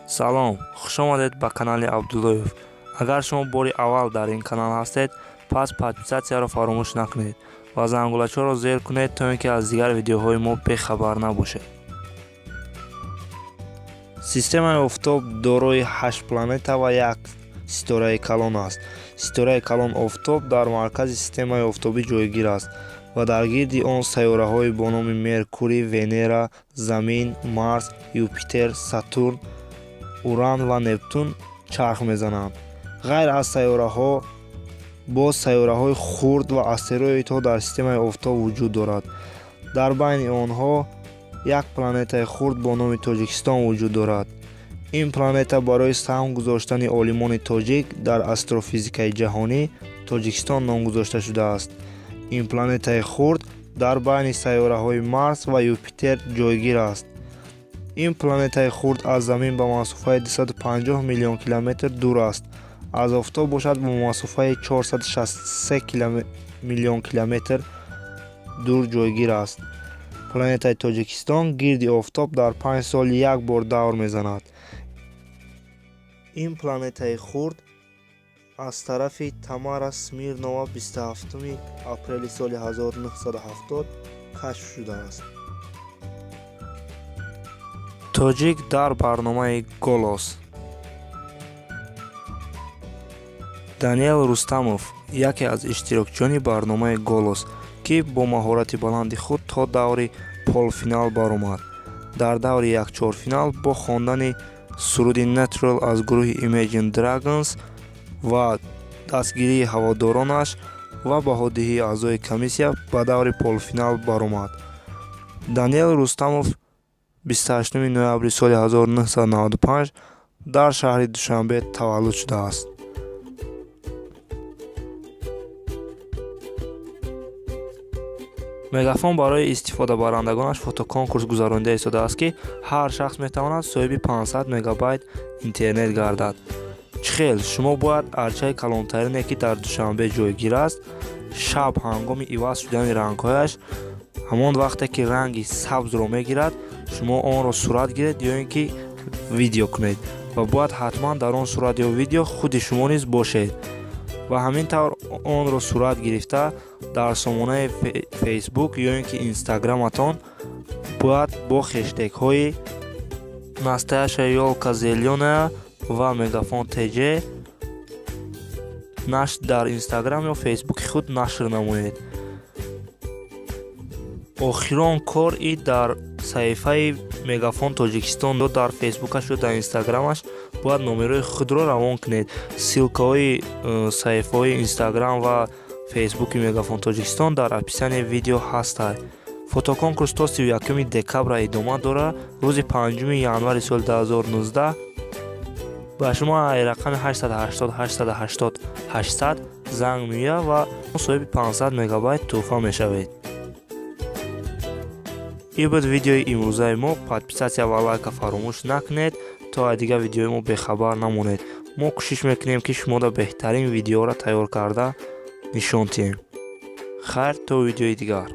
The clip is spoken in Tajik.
Салом, хуш омадед ба канали Абдуллоев. Агар шумо бори аввал дар ин канал ҳастед, пас подписатсияро фаромӯш накунед ва зангулачаро зер кунед, то ин ки аз дигар видеоҳои мо бехабар набошед. Системаи Офтоб дорои ҳашт планета ва як ситораи калон аст. Ситораи калон Офтоб дар маркази системаи офтобӣ ҷойгир аст ва дар гирди он сайёраҳои бо номи Меркурий, Венера, Замин, Марс, Юпитер, Сатурн, Уран ва Нептун чарх мезананд. Ғайр аз сайёраҳо, боз сайёраҳои хурд ва астероидҳо дар системаи Офтоб вуҷуд дорад. Дар байни онҳо як планетаи хурд бо номи Тоҷикистон вуҷуд дорад. Ин планета барои саҳм гузоштани олимони тоҷик дар астрофизикаи ҷаҳонӣ Тоҷикистон ном гузошта шудааст. Ин планетаи хурд дар байни сайёраҳои Марс ва Юпитер ҷойгир аст. Ин планетаи хурд аз Замин ба масофаи 250 миллион километр дур аст. Аз Офтоб бошад ба масофаи 463 миллион километр дур ҷойгир аст. Планетаи Тоҷикистон гирди Офтоб дар 5 сол як бор давр мезанад. Ин планетаи хурд аз тарафи Тамара Смирнова 27 апрели соли 1970 кашф шудааст. Тоҷик дар барномаи «Голос». Даниэл Рустамов яке аз иштирокчиёни барномаи «Голос», ки бо маҳорати баланди худ то даври полуфинал баромад. Дар даври якчорфинал бо хондани суруди Natural аз гурӯҳи Imagine Dragons ва дастгирии ҳаводоронаш ва баҳодиҳии аъзои комиссия ба даври полуфинал баромад. Даниэл Рустамов 28 ноябри соли 1995 дар шаҳри Душанбе таваллуд шудааст. Мегафон барои истифодабарандагонаш фотоконкурс гузаронида истодааст, ки ҳар шахс метавонад соҳиби 500 мегабайт интернет гардад. Чӣ хел? Шумо бояд арчаи калонтарине, ки дар Душанбе ҷойгир аст, шаб ҳангоми иваз шудани рангҳояш, ҳамон вақте ки ранги сабзро мегирад, шумо онро сурат гиред ё ин ки видео кунед ва бояд ҳатман дар он сурат ё видео худи шумо низ бошед ва ҳамин тавр онро сурат гирифта дар сомонаи Фейсбук ё ин ки Инстаграматон бояд бо хештегҳои «Настоящая ёлка зелёная» ва «Мегафон ТЖ» нашр дар Инстаграм ё Фейсбуки худ нашр намоед. Охирон кор и дар саҳифаи Мегафон Тоҷикистон ё дар Фейсбукаш ё дар Инстаграмаш бояд номерои худро равон кунед. Ссылкаҳои саҳифаҳои Инстаграм ва Фейсбуки Мегафон Тоҷикистон дар описанияи видео ҳастанд. Фотоконкурс то 31 декабра идома дорад. Рӯзи 5 январи соли 2019 ба шумо рақами 880 880 800 занг меояд ва соҳиби 500 мегабайт тӯҳфа мешавед. Ин буд видеои имрӯзаи мо. Подписатсия ва лайка фаромӯш накунед, то аз дигар видеои мо бехабар намонед. Мо кӯшиш мекунем, ки шуморо беҳтарин видеоро тайёр карда нишон диҳем. Хайр, то видеои дигар.